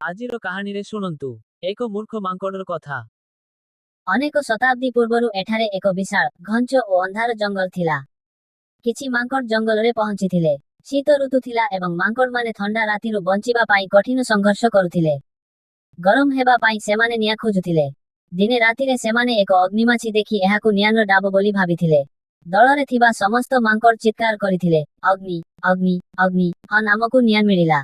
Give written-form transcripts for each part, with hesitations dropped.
ଆଜିର କାହାଣୀରେ ଶୁଣନ୍ତୁ ଏକ ମୂର୍ଖ ମାଙ୍କଡ଼ର କଥା। ଅନେକ ଶତାବ୍ଦୀ ପୂର୍ବରୁ ଏଠାରେ ଏକ ବିଶାଳ, ଘଞ୍ଚ ଓ ଅନ୍ଧାର ଜଙ୍ଗଲ ଥିଲା। କିଛି ମାଙ୍କଡ଼ ଜଙ୍ଗଲରେ ପହଞ୍ଚିଥିଲେ। ଶୀତ ଋତୁ ଥିଲା ଏବଂ ମାଙ୍କଡ଼ମାନେ ଥଣ୍ଡା ରାତିରୁ ବଞ୍ଚିବା ପାଇଁ କଠିନ ସଂଘର୍ଷ କରୁଥିଲେ। ଗରମ ହେବା ପାଇଁ ସେମାନେ ନିଆଁ ଖୋଜୁଥିଲେ। ଦିନେ ରାତିରେ ସେମାନେ ଏକ ଅଗ୍ନିମାଛି ଦେଖି ଏହାକୁ ନିଆଁର ଡାବ ବୋଲି ଭାବିଥିଲେ। ଦଳରେ ଥିବା ସମସ୍ତ ମାଙ୍କଡ଼ ଚିତ୍କାର କରିଥିଲେ, "ଅଗ୍ନି, ଅଗ୍ନି, ଅଗ୍ନି! ହଁ, ଆମକୁ ନିଆଁ ମିଳିଲା!"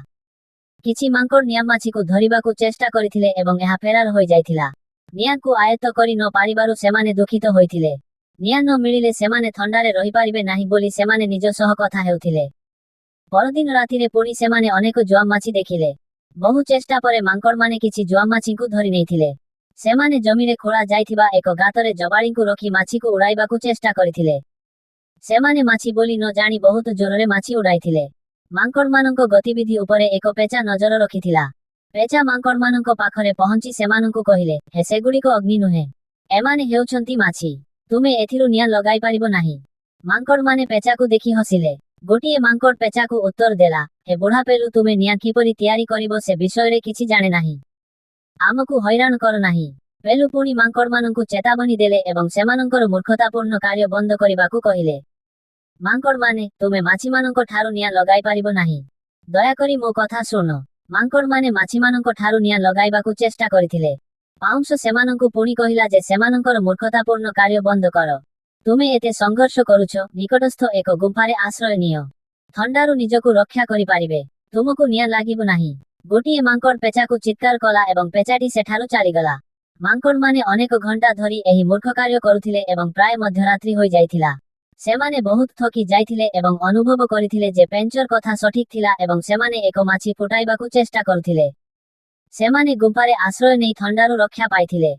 କିଛି ମାଙ୍କଡ଼ ନିଆଁମାଛିକୁ ଧରିବାକୁ ଚେଷ୍ଟା କରିଥିଲେ ଏବଂ ଏହା ଫେରାର ହୋଇଯାଇଥିଲା। ନିଆଁକୁ ଆୟତ୍ତ କରି ନ ପାରିବାରୁ ସେମାନେ ଦୁଃଖିତ ହୋଇଥିଲେ। ନିଆଁ ନ ମିଳିଲେ ସେମାନେ ଥଣ୍ଡାରେ ରହିପାରିବେ ନାହିଁ ବୋଲି ସେମାନେ ନିଜ ସହ କଥା ହେଉଥିଲେ। ପରଦିନ ରାତିରେ ପୁଣି ସେମାନେ ଅନେକ ଜୁଆମାଛି ଦେଖିଲେ। ବହୁ ଚେଷ୍ଟା ପରେ ମାଙ୍କଡ଼ମାନେ କିଛି ଜୁଆମାଛିଙ୍କୁ ଧରି ନେଇଥିଲେ। ସେମାନେ ଜମିରେ ଖୋଳା ଯାଇଥିବା ଏକ ଗାତରେ ଜବାଳିଙ୍କୁ ରଖି ମାଛିକୁ ଉଡ଼ାଇବାକୁ ଚେଷ୍ଟା କରିଥିଲେ। ସେମାନେ ମାଛି ବୋଲି ନ ଜାଣି ବହୁତ ଜୋରରେ ମାଛି ଉଡ଼ାଇଥିଲେ। ମାଙ୍କଡ଼ମାନଙ୍କ ଗତିବିଧି ଉପରେ ଏକ ପେଚା ନଜର ରଖିଥିଲା। ପେଚା ମାଙ୍କଡ଼ମାନଙ୍କ ପାଖରେ ପହଞ୍ଚି ସେମାନଙ୍କୁ କହିଲେ, "ହେ, ସେଗୁଡ଼ିକ ଅଗ୍ନି ନୁହେଁ। ଏମାନେ ହେଉଛନ୍ତି ମାଛି। ତୁମେ ଏଥିରୁ ନିଆଁ ଲଗାଇ ପାରିବ ନାହିଁ।" ମାଙ୍କଡ଼ମାନେ ପେଚାକୁ ଦେଖି ହସିଲେ। ଗୋଟିଏ ମାଙ୍କଡ଼ ପେଚାକୁ ଉତ୍ତର ଦେଲା, "ହେ ବୁଢ଼ା ପେଲୁ, ତୁମେ ନିଆଁ କିପରି ତିଆରି କରିବ ସେ ବିଷୟରେ କିଛି ଜାଣେ ନାହିଁ। ଆମକୁ ହଇରାଣ କର ନାହିଁ।" ପେଲୁ ପୁଣି ମାଙ୍କଡ଼ମାନଙ୍କୁ ଚେତାବନୀ ଦେଲେ ଏବଂ ସେମାନଙ୍କର ମୂର୍ଖତାପୂର୍ଣ୍ଣ କାର୍ଯ୍ୟ ବନ୍ଦ କରିବାକୁ କହିଲେ। "ମାଙ୍କଡ଼ମାନେ, ତୁମେ ମାଛିମାନଙ୍କ ଠାରୁ ନିଆଁ ଲଗାଇ ପାରିବ ନାହିଁ। ଦୟାକରି ମୋ କଥା ଶୁଣ।" ମାଙ୍କଡ଼ମାନେ ମାଛିମାନଙ୍କ ଠାରୁ ନିଆଁ ଲଗାଇବାକୁ ଚେଷ୍ଟା କରିଥିଲେ। ପାଉଁଶ ସେମାନଙ୍କୁ ପୁଣି କହିଲା ଯେ ସେମାନଙ୍କର ମୂର୍ଖତାପୂର୍ଣ୍ଣ କାର୍ଯ୍ୟ ବନ୍ଦ କର। ତୁମେ ଏତେ ସଂଘର୍ଷ କରୁଛ, ନିକଟସ୍ଥ ଏକ ଗୁମ୍ଫାରେ ଆଶ୍ରୟ ନିଅ। ଥଣ୍ଡାରୁ ନିଜକୁ ରକ୍ଷା କରିପାରିବେ। ତୁମକୁ ନିଆଁ ଲାଗିବ ନାହିଁ। ଗୋଟିଏ ମାଙ୍କଡ଼ ପେଚାକୁ ଚିତ୍କାର କଲା ଏବଂ ପେଚାଟି ସେଠାରୁ ଚାଲିଗଲା। ମାଙ୍କଡ଼ମାନେ ଅନେକ ଘଣ୍ଟା ଧରି ଏହି ମୂର୍ଖ କାର୍ଯ୍ୟ କରୁଥିଲେ ଏବଂ ପ୍ରାୟ ମଧ୍ୟରାତ୍ରି ହୋଇଯାଇଥିଲା। ସେମାନେ ବହୁତ ଥକି ଯାଇଥିଲେ ଏବଂ ଅନୁଭବ କରିଥିଲେ ଯେ ପେଞ୍ଚର କଥା ସଠିକ ଥିଲା ଏବଂ ସେମାନେ ଏକ ମାଛି ଫୁଟାଇବାକୁ ଚେଷ୍ଟା କରୁଥିଲେ। ସେମାନେ ଗୁମ୍ଫାରେ ଆଶ୍ରୟ ନେଇ ଥଣ୍ଡାରୁ ରକ୍ଷା ପାଇଥିଲେ।